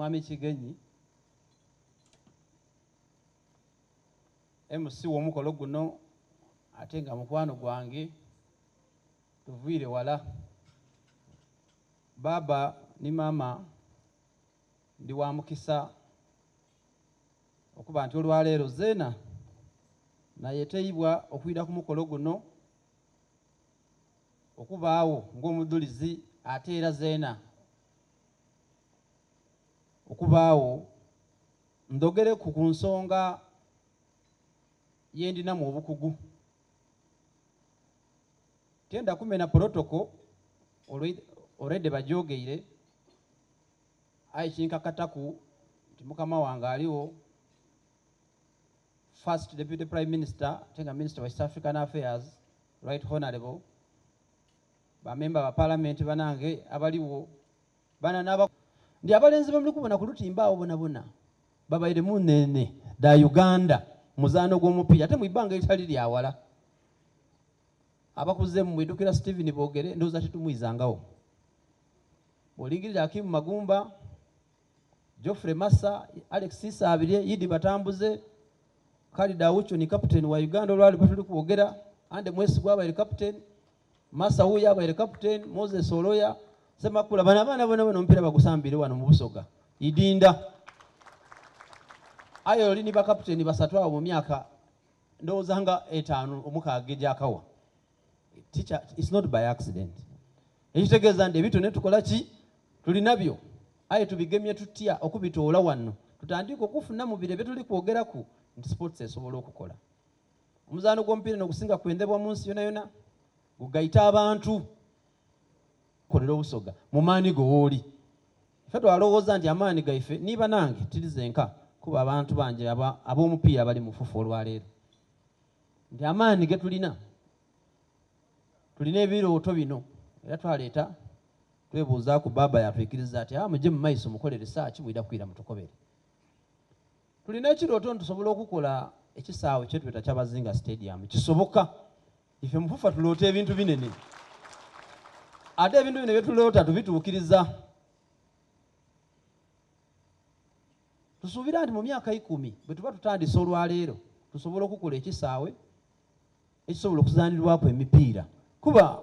Mwami Kigenyi, MC w'omukolo guno ate nga mukwano gwange tuviire wala. Baaba ni maama ndi wa mukisa okuba nti olwaleero zeena nayeteibwa okwidha ku mukolo guno okubaagho ng'omudhulizi ate era zeena okubaagho ndhogereku ku nsonga ye ndinamu obukugu. Tyenda kumena pulotoko already bagyogeire aye kinkakataku nti mukama wange aligho, First Deputy Prime Minister ate nga Minister wa East African Affairs, Right Honourable, ba member ba Parliament banange abaligho, bana n'aba Ndi abalenzi bemuli kubona ku lutimbe agho bonabona babaire mu nhenhe dha Uganda mu muzaano gw'omupiira ate mu ibanga eritali lya wala. Abakuzeemu mwidhukira Stephen Bogere ndhowooza titumwizangagho. Bw'olingirira Hakim Magumba, Geoffrey Massa, Alex Isabirye, Idi Batambuze, Khalid Aucho ni kaputeni wa Uganda olwali bwetuli kwogera, Andy Mwesigwa abaire kaputeni, Massa wuuyo abaire kaputeni, Moses Oloya, Ssemakula, bano abaana bonabona omupiira bagusambire wano mu Busoga. Idinda. Aye oli ni bakaputeni basatu awo mu myaka ndowooza nga etaanu omukaaga egyakawa. Teacher, it's not by accident. Ekitegeeza nti ebitone tukola ki? Tuli nabyo aye tubigemye tutya okubitoola wano tutandike okufunamu bire byetuli kwogeraku nti sports esobola okukola. Omuzaano gw'omupiira n'ogusinga kwendhebwa mu nsi yonayona, gugaita abantu. Kolera Obusoga mu maani go wooli. Ife twalowooza nti amaani gaife ni banange tiri zenka kuba abantu bangi ab'omupiira abali mu FUFA olwaleero nti amaani getulina tulina ebirooto bino era twaleeta twebuuzaaku baaba yatwikiriza ati aa muje mu maiso mukole research mwidha kwira mutukobere. Tulina ekirooto nti tusobola okukola ekisaawe kyetweta Kyabazinga Stadium. Kisoboka. Ife mu FUFA tuloota ebintu binene ate ebintu bino byetuloota tubituukiriza. Tusuubira nti mu myaka eikumi bwetuba tutandise olwaleero tusobola okukola ekisaawe ekisobola okuzaanirwaku emipiira kuba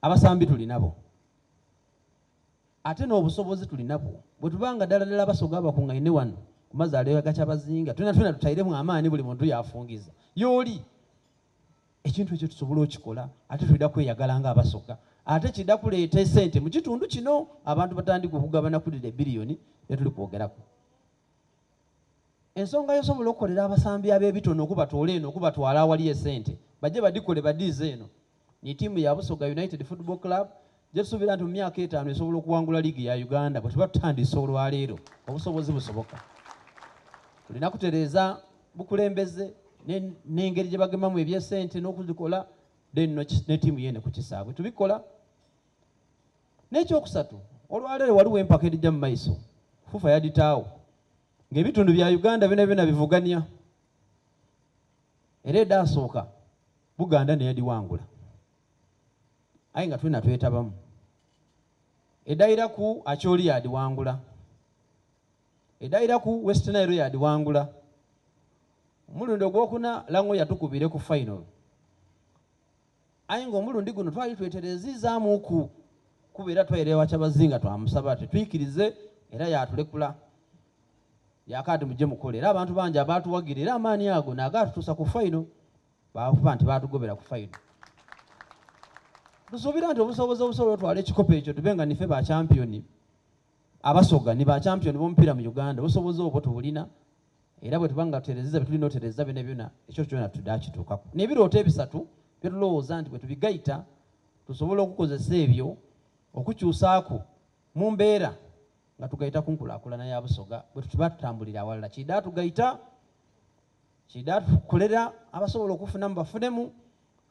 abasambi tulinabo ate n'obusobozi tulinabwo. Bwetuba nga ddala ddala Abasoga abakungaine wano ku mazaalibwa ga Kyabazinga twena twena tutairemu amaani buli muntu yaafungiza y'oli. Ekintu ekyo tusobola okikola ate twidha kweyagala nga Abasoga ate kidha kuleeta esente mu kitundu kino abantu batandike okugabana ku dhire biliyoni dhetuli kwogeraku. Ensonga y'osobola okukolera abasambi ab'ebitone okubatoola eno okubatwala awali esente baje badhikole badhiize eno ni tiimu ya Busoga United Football Club gyetusuubira nti mu myaka etaano esobola okuwangula liigi ya Uganda bwetuba tutandise olwaleero obusobozi busoboka. Tulina kutereeza bukulembeze n'engeri gye bagemamu eby'esente n'okuzikola then ne tiimu yeene ku kisaawe tubikola. N'ekyokusatu, olwaleero waliwo empaka edhija mu maiso, FUFA yadhitaagho ng'ebitundu bya Uganda byonabyona bivugania era edhaasooka Buganda n'eyadhiwangula aye nga twena twetabamu. Edhairaku Acholi yaadhiwangula, edhairaku West Nile yaadhiwangula. Omulundi ogwokuna Lango yatukubire ku final. Aye nga omulundi guno twali twetereziizaamuuku kuba era twaira ewa Kyabazinga twamusaba ati twikirize era yaatulekula. Yaaka ati muje mukole era abantu bangi abaatuwagira era amaani ago naagaatutuusa ku final baakuba nti baatugobera ku final. Tusuubira nti obusobozi obusobola otwala ekikopo ekyo tube nga nife ba champion Abasoga ni ba champion b'omupiira mu Uganda obusobozi obwo tubulina era bwetuba nga tutereziza byetulina otereza byona byona ekyo kyona tudakituukaku. N'ebirooto ebisatu byetulowooza nti bwetubigaita tusobola okukozesa ebyo okukyusaaku mu mbeera nga tugaita ku nkulakulana ya Busoga bwetuba tutambulira awalala kiidha tugaita, kiidha tukolera abasobola okufunamu bafunemu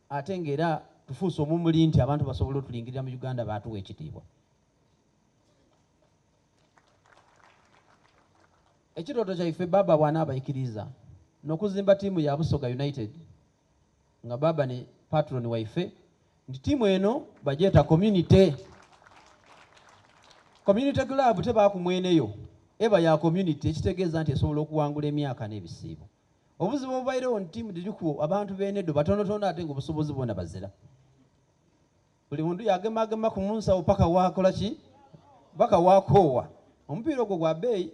ate nga era tufuuse omumuli nti abantu basobola otulingirira mu Uganda baatuwa ekitiibwa. Ekirooto kyaife Baba bw'anaabaikiriza n'okuzimba tiimu ya Busoga United nga Baba ni patron waife nti tiimu eno bagyeta Community. Community club tebaaku mweneyo, eba ya community ekitegeeza nti esobola okuwangula emyaka n'ebisiibo. Obuzibu obubairegho nti tiimu dhiriku abantu beene dho batonotono ate nga obusobozi bwona bazira. Buli muntu yaagemagemaku mu nsawo paka waakola ki? Paka waakoowa. Omupiira ogwo gwa bbeeyi.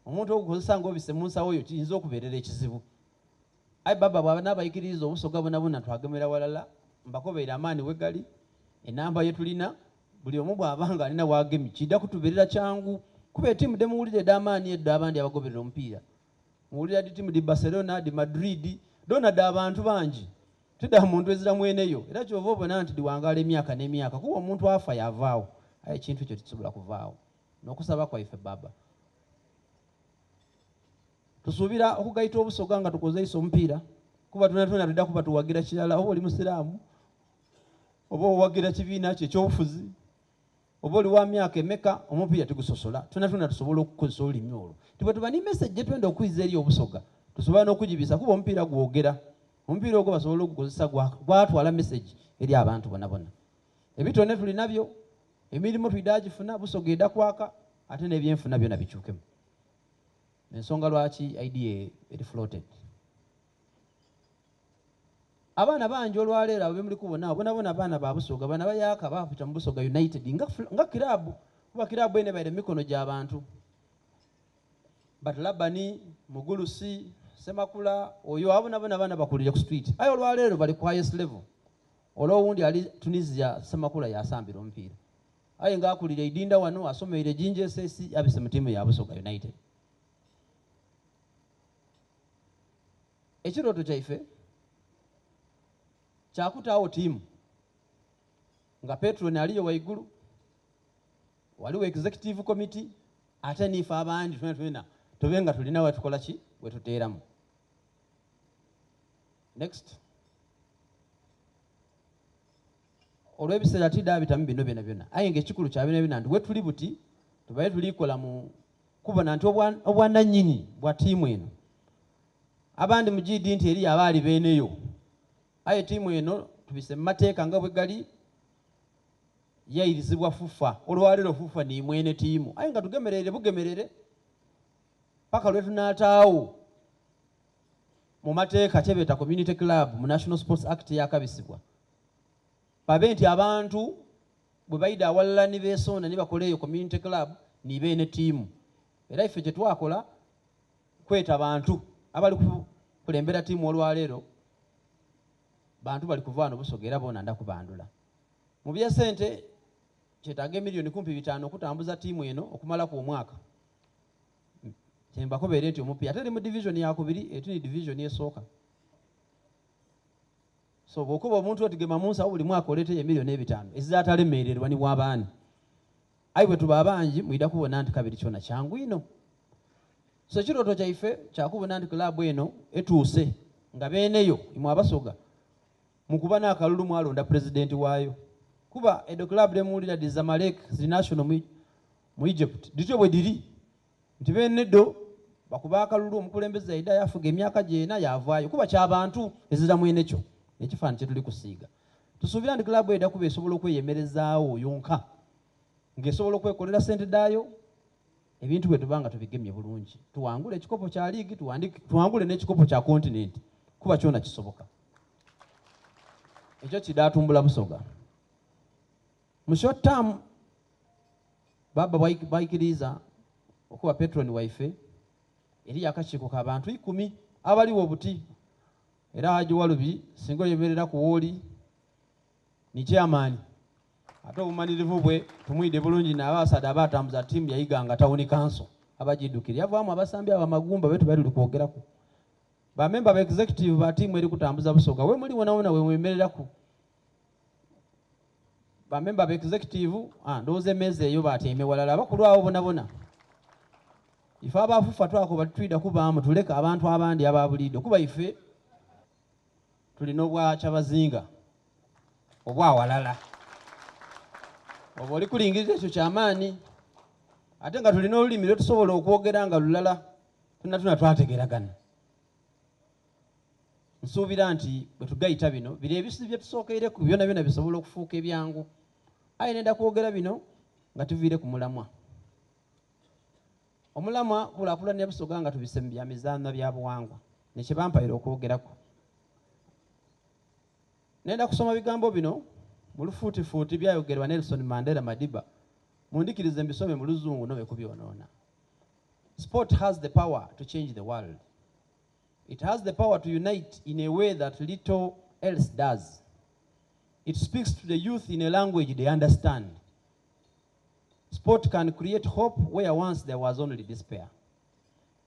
Omuntu ogukozesa nga obise mu nsawo yo kiyinza okubeerera ekizibu. Aye bbaabba bw'aba n'abaikiriiza obusoga bwonabwona twagemera walala, mbakobeire amaani we gali, enamba ye tulina, buli omu bw'aba nga alina w'agemye kiidha kutubeerera kyangu kuba etiimu dhe muwulira edh'amaani edho abandi abagoberera omupiira muwulira dhi tiimu dhi Barcelona, dhi Madrid, dhoona dha bantu bangi ti dha muntu ezira mwene yo era ky'ova obona nti dhiwangaala emyaka n'emyaka kuba omuntu afa yaavaagho aye ekintu ekyo tikisobola kuvaagho. N'okusaba kwaife bbaabba. Tusuubira okugaita Obusoga nga tukozeisa omupiira kuba twonatwona twidha kuba tuwagira kirala oba oli Musiraamu oba owagira kibiina ki eky'obufuzi oba oli wa myaka emeka omupiira tigusosola. Twonatwona tusobola okukozesa olulimi olwo nti bwetuba ni message gyetwenda okwiza eri Obusoga tusobola n'okugibisa kuba omupiira gwogera. Omupiira ogwo basobola ogukozesa gwatwala message eri abantu bonabona. Ebitone tulinabyo, emirimo twidha gifuna, Busoga edha kwaka ate n'ebyenfuna byona bikyukemu. Ensonga lwaki idea eri floated. Abaana bangi olwaleero abo bemuli kubona abo bonabona baana ba Busoga, bano abayaaka baabita mu Busoga United nga, nga kiraabu, kuba kiraabu eno ebaire mu mikono gya bantu. But Labani, Mugulusi, Semakula, oyo abo bonabona abaana bakulire ku street. Aye olwaleero bali ku highest level. Ole owundi ali Tunisia, Semakula y'asambira omupiira. Aye nga akulira Idinda wano, asomeire Jinja SS, abise mu tiimu ya Busoga United. Ekirooto kyaife kya kutaagho tiimu nga Patron aliyo waigulu, ghaligho Executive Committee ate niife abandi twenatwena tube nga tulina wetukola ki, wetuteeramu. Next. Olw'ebiseera tidhaabitamu bino byonabyona, aye nga ekikulu kya byonabyona nti wetuli buti tubaire tuli kola mu kubona nti obwananyini bwa tiimu eno. Abandi mugiidi nti eriyo abaali beeneyo, aye tiimu eno tubise mu mateeka nga bwegali yairizibwa FUFA. Olwaleero FUFA ni mwene tiimu, aye nga tugemereire bugemerere paka lwetunaataagho mu mateeka kyebeeta Community Club mu National Sports Act eyakabisibwa. Babe nti abantu bwe baidha awalala ni beesonda ni bakola eyo Community Club ni beene tiimu. Era ife kye twakola kweta bantu abali kukulembera tiimu olwaleero, bantu bali kuva ghano Busoga era boona nda kubandhula. Mu by'esente kyetaaga emilioni kumpi bitaanu okutambuza tiimu eno okumalaku omwaka. Kye mbakobeire nti omupiira ate eri mu divizoni yakubiri eti ni divizoni esooka. So bw'okoba omuntu oti gema mu nsawo buli mwaka oleeteyo emilioni ebitaanu ezizatalemeererwa ni bw'aba ani. Aye bwe tuba abangi mwidha kubona nti kabiri kyona kyangu inho. So ekirooto kyaife kya kubona nti club eno etuuse nga beeneyo imwe Abasoga mukuba n'akalulu mwalonda pulezidenti waayo. Kuba edho club dhe muwulira dhi Zamalek ziri national mu Egypt dhityo bwe dhiri. Nti beene dho bakuba akalulu omukulembeze yaidha yaafuga emyaka gye ena yaavaayo kuba kya bantu ezira mwene kyo n'ekifaananyi kye tuli kusiiga. Tusuubira nti club edha kuba esobola okweyemerezaagho yonka ng'esobola okwekolera sente dhaayo ebintu bwe tuba nga tubigemye bulungi tuwangule ekikopo kya liigi tuwangule n'ekikopo kya kontinenti kuba kyona kisoboka. Ekyo kidhaatumbula Busoga. Mu short term Bbaabba bw'aikiriiza okuba Petroni waife, eriyo akakiiko ka bantu ikumi abaligho buti. Era Haji Walubi singa oyemereraku w'oli ni chairman. Ate obumanirivu bwe tumwidhi bulungi n'abasaadha abaatambuza ttiimu ya Iganga Town Council abagiidhukira. Yavaamu abasambi abo amagumba be tubaire tuli kwogeraku. Bamemba ba executive ba ttiimu eri kutambuza Busoga wemuli wonawona wemwemereraku. Ba member ba executive, ah, ndowooza emeeza eyo batyaime walala abakulu abo bonabona. Ife aba FUFA twakoba titwidha kubaamu tuleke abantu abandi aba buliidho kuba ife tuli n'obwa Kyabazinga obwa walala. Oba oli kulingirira ekyo kya maani ate nga tuli n'olulimi lwe tusobola okwogera nga lulala tunatuna twategeragana. Nsuubira nti bwe tugaita bino, bire ebisu bye tusookeireku byonabyona bisobola okufuuka ebyangu. Aye nenda kwogera bino. Nga tuviire ku mulamwa. Omulamwa Kulaakulania Busoga nga tubise mu bya mizaanho bya buwangwa ni kye bampaire okwogeraku. Nenda kusoma bigambo bino mu lufuutifuuti byayogerwa Nelson Mandela Madiba. Mundhikirize mbisome mu Luzungu nobe kubyonoona. Sport has the power to change the world. It has the power to unite in a way that little else does. It speaks to the youth in a language they understand. Sport can create hope where once there was only despair.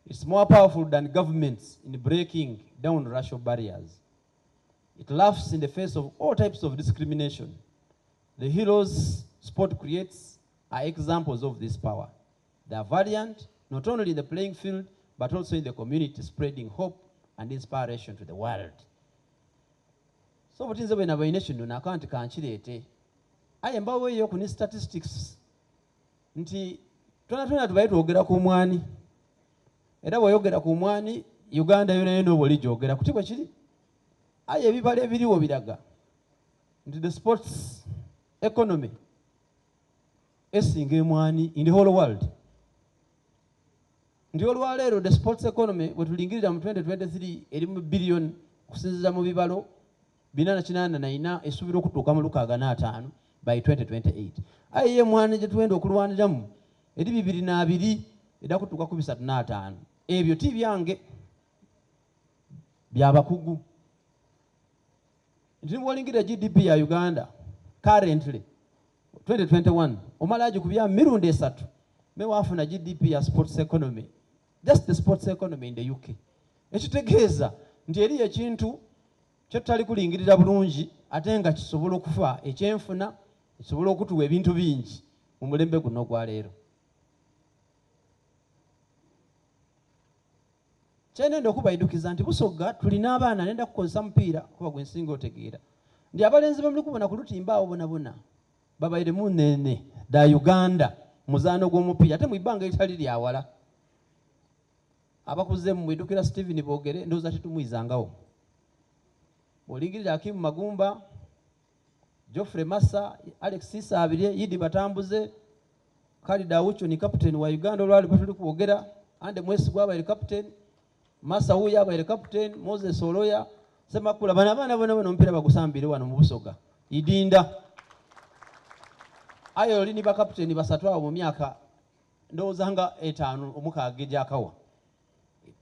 It's more powerful than governments in breaking down racial barriers. It laughs in the face of all types of discrimination. The heroes sport creates are examples of this power. They are valiant, not only in the playing field, but also in the community, spreading hope and inspiration to the world. So buti nze bwe nabaine kino naka nti kankireete. Aye mbaweeyo ku ni statistics nti twena twena tubaye twogera ku mwani. Era bw'oyogera ku mwani Uganda yona yona oba oligyogera kuti bwe kiri. Aye ebibalo ebiriwo biraga nti the sports economy esinga emwani in the whole world. Nti olwaleero the sports economy bwe tulingirira mu 2023 eri mu billion okusinziira mu bibalo 484 esuubira okutuuka mu 65 by 2028. Aye ye emwani gye twenda okulwaniramu eri 22 edda kutuuka ku 35. Ebyo ti byange bya bakugu. Nti bw'olingirira GDP ya Uganda currently 2021 omala agikubya mirundi esatu me waafuna GDP ya sports economy just the sports economy in the UK. Ekitegeeza nti eriyo ekintu kye tutali kulingirira bulungi ate nga kisobola okufa ekyenfuna kisobola okutuwa ebintu bingi mu mulembe guno ogwa leero. Kyenenda okubaidukiza nti Busoga tulina abaana nenda kukozesa mupiira kuba gwe nsinga otegeera. Ndi abalenzi bemuli kubona ku lutimba awo bonabona babaire mu nene dha Uganda muzaano gw'omupiira ate mu ibbanga eritali lya wala. Abakuze mwidukira Stephen Bogere ndowooza titumwizangawo. Bw'olingirira Hakim Magumba, Geoffrey Massa, Alex Isabirye, Yidi Batambuze, Khalid Aucho ni captain wa Uganda olwali bwe tuli kwogera, Andy Mwesigwa abaire captain, Massa wuyo abaire captain, Moses Oloya, Semakula, bano abaana bona bona omupiira bagusambire wano mu Busoga. Idinda. Aye oli ni bakaputeni basatu awo mu myaka ndowooza nga etaano omukaaga egyakawa.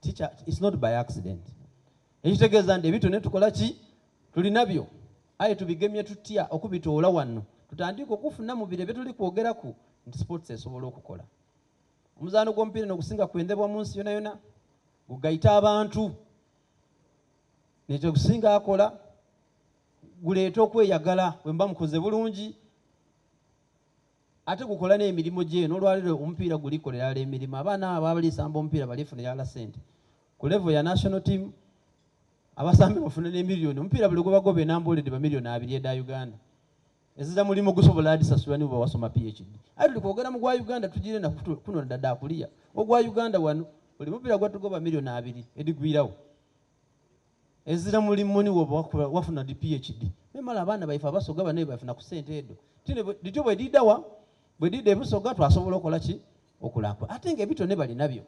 Teacher, it's not by accident. Ekitegeeza nti ebitone tukola ki? Tuli nabyo. Aye tubigemye tutya okubitoola wano tutandike okufuna mu bire bye tuli kwogeraku nti sports esobola okukola. Omuzaano gw'omupiira n'ogusinga kwendebwa mu nsi yona yona gugaita abantu. Nekyo gusinga akola guleeta okweyagala bwe muba mukoze bulungi ate gukola n'emirimu gyeno. Olwaleero omupiira gulikolera ala emirimu. Abaana abo abalisamba omupiira balifunira ala sente. Ku level ya national team abasambi bafuna ne miliyoni. Omupiira buli gwe bagoba enamboledde ba miliyoni abiri eda Uganda. Ezira mulimu gusobola adisasula nibo wasoma PhD. Aye tuli kwogera mu gwa Uganda tugire na kuno dada kuliya. Ogwa Uganda wano buli mupiira gwa tugoba miliyoni abiri edigwirawo. Ezira mulimu niwo wafuna di PhD. Memala abaana baife abasoga bano bafuna ku sente edo. Tine dityo bwe didawa bwe dida ebusoga twasobola okola ki okulakwa. Ate nga ebitone bali nabyo.